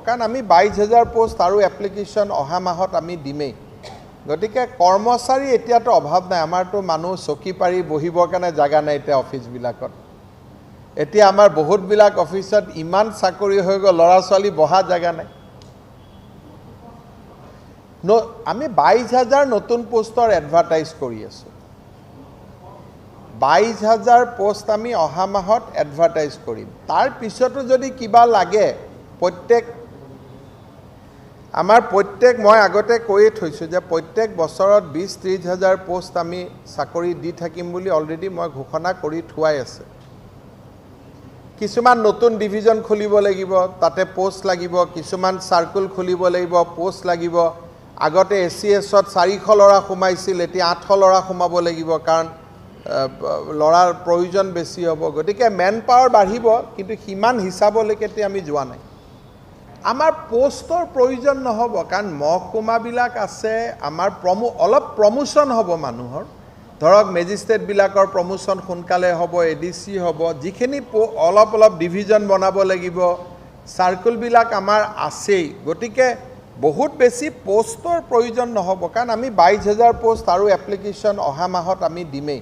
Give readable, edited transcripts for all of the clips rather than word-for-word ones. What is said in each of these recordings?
কাৰণ আমি 22,000 পোষ্ট আৰু এপ্লিকেশ্যন অহা মাহত আমি দিমেই। গতিকে কৰ্মচাৰী এতিয়াতো অভাৱ নাই। আমাৰতো মানুহ চকী পাৰি বহিবৰ কাৰণে জেগা নাই এতিয়া অফিচবিলাকত। এতিয়া আমাৰ বহুতবিলাক অফিচত ইমান চাকৰি হৈ গ'ল, ল'ৰা ছোৱালী বহা জেগা নাই। আমি 22,000 নতুন পোষ্টৰ এডভাৰটাইজ কৰি আছোঁ। 22,000 পোষ্ট আমি অহা মাহত এডভাৰটাইজ কৰিম। তাৰ পিছতো যদি কিবা লাগে, প্ৰত্যেক আমাৰ প্ৰত্যেক মই আগতে কৈয়ে থৈছোঁ যে প্ৰত্যেক বছৰত 20-30 হাজাৰ পোষ্ট আমি চাকৰি দি থাকিম বুলি অলৰেডি মই ঘোষণা কৰি থোৱাই আছে। কিছুমান নতুন ডিভিজন খুলিব লাগিব, তাতে পোষ্ট লাগিব। কিছুমান চাৰ্কুল খুলিব লাগিব, পোষ্ট লাগিব। আগতে এ চি এছত 400 ল'ৰা সোমাইছিল, এতিয়া 800 ল'ৰা সোমাব লাগিব, কাৰণ ল'ৰাৰ প্ৰয়োজন বেছি হ'ব। গতিকে মেন পাৱাৰ বাঢ়িব, কিন্তু সিমান হিচাপলৈকে এতিয়া আমি যোৱা নাই। আমাৰ পোষ্টৰ প্ৰয়োজন নহ'ব, কাৰণ মহকুমাবিলাক আছে। আমাৰ অলপ প্ৰমোশ্যন হ'ব মানুহৰ। ধৰক মেজিষ্ট্ৰেটবিলাকৰ প্ৰমোশ্যন সোনকালে হ'ব, এ ডি চি হ'ব, যিখিনি অলপ অলপ ডিভিজন বনাব লাগিব, চাৰ্কুলবিলাক আমাৰ আছেই। গতিকে বহুত বেছি পোষ্টৰ প্ৰয়োজন নহ'ব, কাৰণ আমি 22,000 পোষ্ট আৰু এপ্লিকেশ্যন অহা মাহত আমি দিমেই।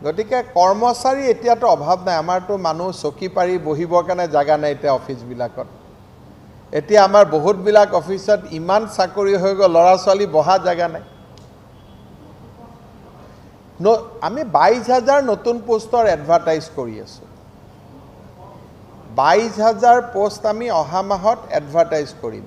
গতিকে কৰ্মচাৰী এতিয়াতো অভাৱ নাই। আমাৰতো মানুহ চকী পাৰি বহিবৰ কাৰণে জেগা নাই এতিয়া অফিচবিলাকত। এতিয়া আমাৰ বহুতবিলাক অফিচত ইমান চাকৰি হৈ গ'ল, ল'ৰা ছোৱালী বহা জেগা নাই। আমি 22,000 নতুন পোষ্টৰ এডভাৰটাইজ কৰি আছোঁ। 22,000 পোষ্ট আমি অহা মাহত এডভাৰটাইজ কৰিম।